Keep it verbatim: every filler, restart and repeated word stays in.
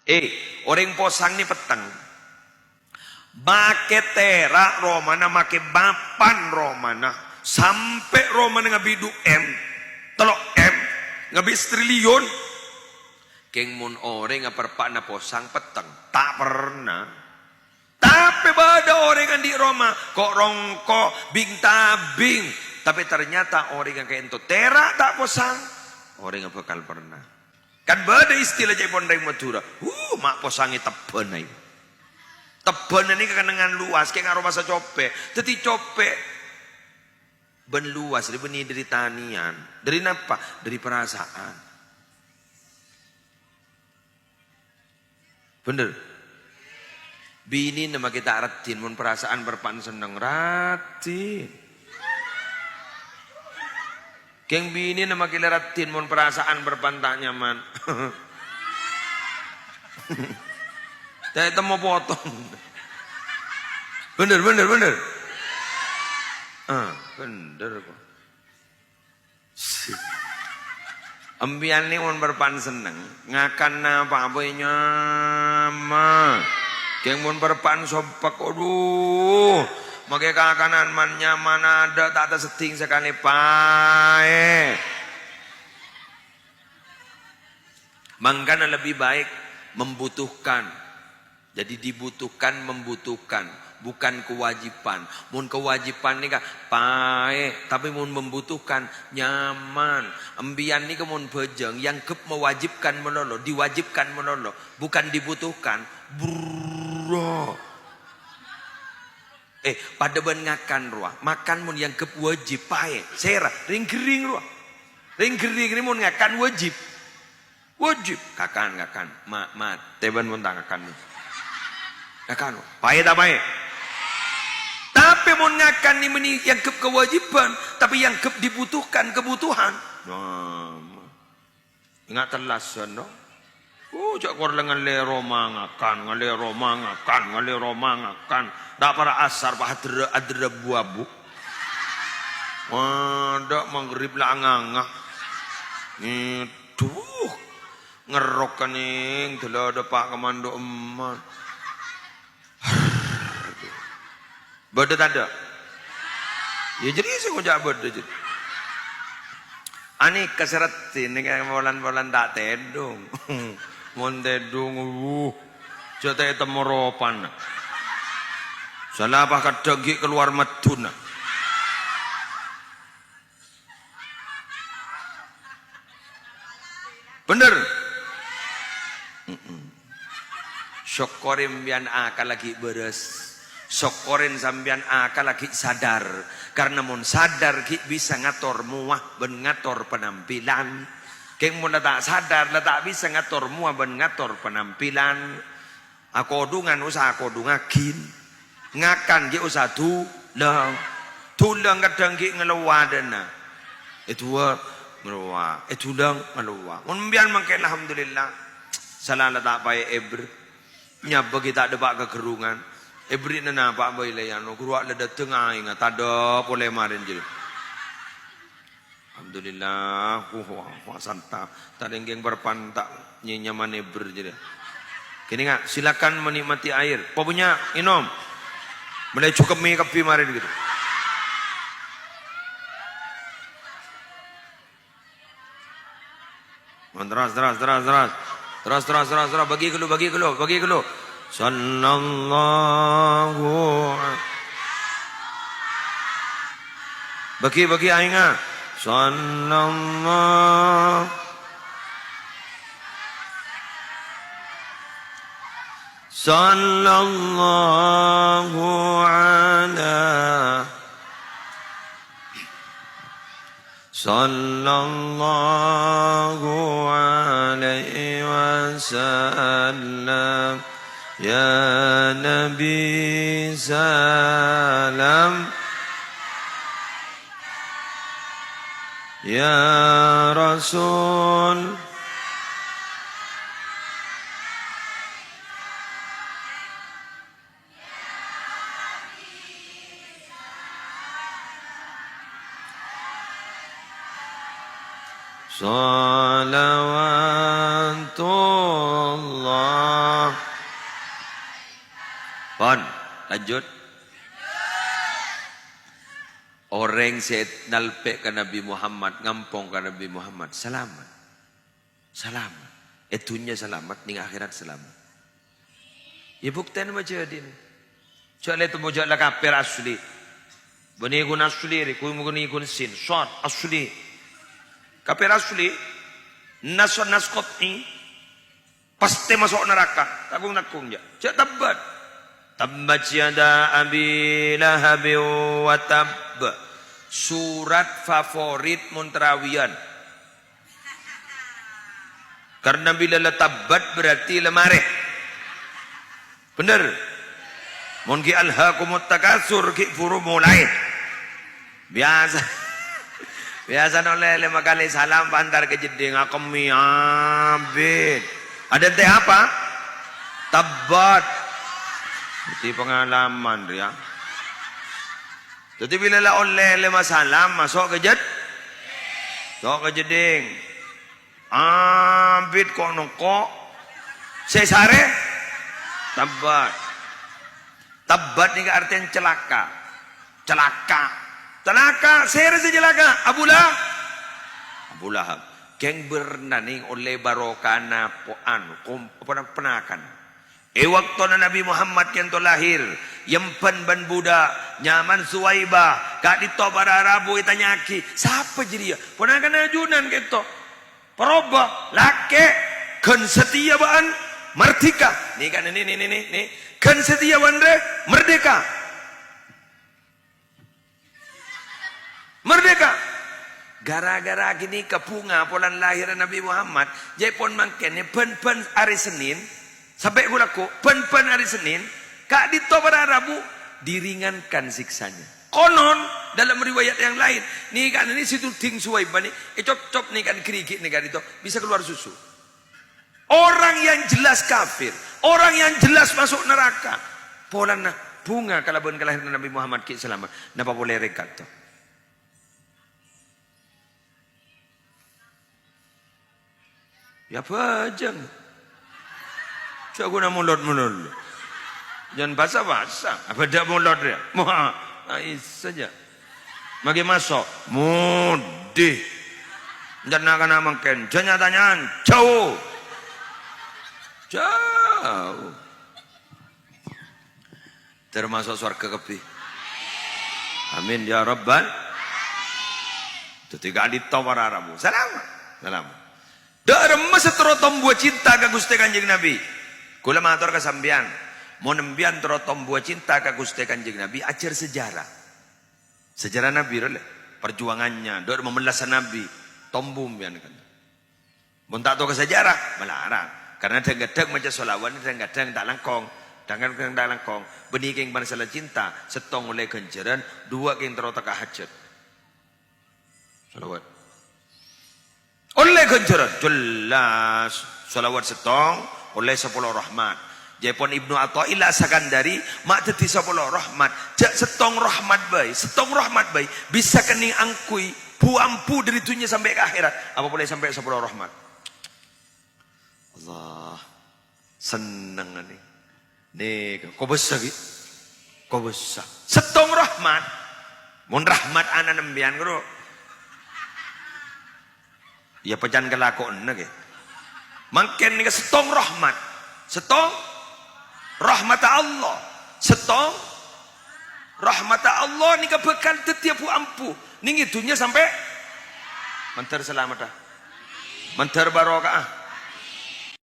Eh, orèng posang nè petteng. Makè tèra' romana, makè papan romana, sampè' romana ngabi du M, tello' M, ngabi satriliun. Kèng mon orèngnga parpa'na posang petteng, ta' perna. Tapè bâdâ orèng andi' roma, ko'-rongko', bing-tabing, tapè ternyata orèngnga ka'ènto tèra' ta' posang, orèngnga bhâkal perna. Kan bâdâ istilah ca'èpon rèng Madhurâ, "Huh, ma' posangè tebbhâna, yâ." Tebbhâna nèka kennengngan luas, kèng aromasa copè'. Dhâddhi copè' bân luas rè bânnè dhâri tanèyan. Dhâri napa? Dhâri parasa'an. Bhender. Binèna makè ta' raddhin mon parasa'an parpa'na senneng, raddhin. Kèng binèna makè la raddhin mon parasa'an parpa'na ta' nyaman. Ta' ètemmo potong. Bhender, bhender, bhender. Ah, bhender kok. Empèyan nè mon parpa'an senneng, ngakan napa bhâi nyaman. Kèng mon parpa'an sompek, adhu, makè kakanan man-nyaman adâ' ta' taseddhing sakalè, paè. Mangkana lebbi baik membutuhkan. Jadi dibutuhkan, membutuhkan, bukan kewajiban. Mon kewajiban nèka paè, tapè mon membutuhkan nyaman. Empèyan nèka mon bhâjâng, èangghep mewajibkan malolo, diwajibkan malolo, bukan dibutuhkan. Bro. Eh, padâ bân ngakan rowa. Makan mon èangghep wajib, paè. Sèra, rèng-ghering rowa. Rèng-ghering rè mon ngakan wajib. Wajib. Kakan, kakan. Ma-, matè bân mon ta' ngakan. Kakan. Paè ta' paè? Tapè mon ngakan nè bânnè èangghep kewajiban, tapè èangghep dibutuhkan, kebutuhan. Nah, enga' tellasan, no? Oh, jhâ' kor la ngalè roma ngakan, ngalè roma ngakan, ngalè roma ngakan. Ta' para asar, pa' adârâ-, adârâ bu-abu. Adâ' maghrib la anganga. Ngèdhu. Ngerrok kennèng, dâlâ dâpa' ka mandhu' emma'. Bâdâ tadâ'? Yâ, jârèya sè ngoca' bâdâ, jârèya. Anèka sè raddhin, nèka molan-molan ta' tèdhung. Mon tèdhung, wuh, jhâ' ta' ètemmo ropana. Sala apa kadhâng ghi' kalowar maddhuna. Bhender? Mm-mm. Sokkorè sampèyan akal ghi' bârâs. Sokkorè sampèyan akal ghi' sadar. Karna mon sadar ghi' bisa ngator mowa bân ngator panampilan. Kèng mon la ta' sadar, la ta' bisa ngator mowa bân ngator panampilan. Akodhungan osa akodhungaghi. Ngakan ghi' osa dhulâng. Dhulâng kadhâng ghi' ngalowar dâna. Èdhuwâ ngalowar, èdhulâng ngalowar. Mon sampèyan mangkèn, alhamdulillah. Sala la ta' paè èbher. Nyabâ ghi' ta' dâpa' ka ghârrungan. Èbherri'na napa bhâi la èyano. Ghuru la dâteng aèngnga, tadâ' polè marèn jârèya. Alhamdulillah, wah, wah, wah, santa. Ta' rèngkèng parpa'an ta' nyè-, nyaman èbher jârèya. Kènènga, silakan menikmati air. Apa punya? Minum. Mèlè jhukemmè kabbhi marèn gitu. Teras, teras, teras, teras. Teras, teras, teras, teras. Bâgi ghâllu, bâgi ghâllu, bâgi ghâllu. Sallallahu. Bâgi, bâgi aèngnga. Sallallahu. Sallallahu ala. Sallallahu alaihi wasallam. Ya Nabi, salam. Ya Rasul. Salawatullah. Pon, lanjut. Orèng sè nalpè' ka Nabbhi Muhammad, ngampong ka Nabbhi Muhammad, salamet. Salamet. È dhunnya salamet, nèng akhèrat salamet. Iyâ, buktèna majâdina. Jhâ' la ètemmo, jhâ' la kafir asli. Bânnè ghun asli, rè, ghun, ghun sin, shad, asli. Kafir asli, nas, nas qat'i. Pastè maso' naraka. Tanggung-tanggung, jhâ'. Jhâ' tabbat. Tabbat yada Abi Lahabin wa tabb. Surat favorit mon tarawiyan. Karena bilâ la tabbat berarti la marè. Bhender? Mon ghi' alhaakumut takatsur, ghi' buru molaè. Biyasa, biyasana ollè lèma kalè salam, pas èntar ka jeddhing, akemmè abit. Adântè' apa? Tabbat. Dhâddhi pengalaman, rèya. Dhâddhi, bilâ la ollè lèma salam, maso' ka jed-, maso' ka jeddhing. Abit ko'-nongko'. Sè sarè? Tabbat. Tabbat nèka artèna calaka. Calaka. Calaka. Sèrè sè calaka? Abu Lahab. Abu Lahab. Kèng bârna nèng ollè barokana po'an, kom-, apa, ponakan. È bâktona Nabbhi Muhammad kènto lahir, èemban bân budak, nyamana Suwaibah, ka'dinto para rabu ètanya'aghi, "Sapa jârèya?" "Ponakanna ajunan kènto." Parobâ, lakè', ghân satèya bâ'ân mardhika. Nèka, nè, nè, nè, nè, nè. Ghân satèya bâ'ân rè merdeka. Merdeka. Gara-gara ghânèka bhunga polana lahèrra Nabbhi Muhammad, jhâ' pon mangkèn bân-bân arè Sennèn, sampè' ghu-lagghu, bân-bân arè Sennèn, ka'dinto para rabu diringankan siksanya. Konon, dalam riwayat yang lain, nèka nè sè todhing Suwaibah nè, ècopcop nèka gherighi' nèka ka'dinto, bisa keluar susu. Orang yang jelas kafir, orang yang jelas masuk neraka, polana bhunga kalabân kalahèranna Nabbhi Muhammad ghi' salamet, napa polè rèng ka'dinto? Yâ, bhâjâng. Jhâ' ghuna molod-molod. Jhân basa-basa. Apa dâ' molod rèya? Moha. Aissa jhâ'. Maghi maso'. Modi. Jhân na'-kana' mangkèn. Jhâ' nya-tanya'an. Jhâu. Jhâu. Termasuk sowarga kabbhi. Amin ya rabbal. Dhâddhi ka'dinto para rabu. Salamet. Salamet. Dâ' remma sè terro tombuwâ cinta ka Ghustè Kanjeng Nabbhi. Kaulâ mator ka sampèyan, mon empèyan terro tombuwâ cinta ka Ghustè Kanjeng Nabbhi, ajhâr sejarah. Sejarah Nabbhi rowa, perjuangannya, dâ' remma mellassa Nabbhi, tombu empèyan kan. Mon ta' tao ka sejarah, malarat. Karena dhâng-kadhâng maca sholawat, dhâng-kadhâng ta' langkong. Dhâng-kadhâng ta' langkong. Bânnè kèng masalah cinta, sèttong ollè ghânjhârân, duwâ' kèng terro tekka hajhât. Sholawat. Ollè ghânjhârân, jelas. Sholawat sèttong, ollè sapolo rahmat. Jâèpon Ibnu Athaillah Sakandari, ma' dhâddhi sapolo rahmat. Jhâ' sèttong rahmat bhâi, sèttong rahmat bhâi. Bisa kennèng angghuy bu-ambu dâri dhunnya sampè' ka akhèrat. Apa polè sampè' sapolo rahmat? Allah. Senneng nè. Nèka, kobâsa ghi? Kobâsa. Sèttong rahmat. Mon rahmat ana'na empèyan, ghuru. Yâ, pècan kalakowanna, ghi. Mangkèn nèka sèttong rahmat. Sèttong rahmatta Allah. Sèttong rahmatta Allah nèka bhâkal dhâddhiyâ bu-ambu. Nèng è dhunnya sampè' mandhâr salameddhâ. Mandhâr barokah.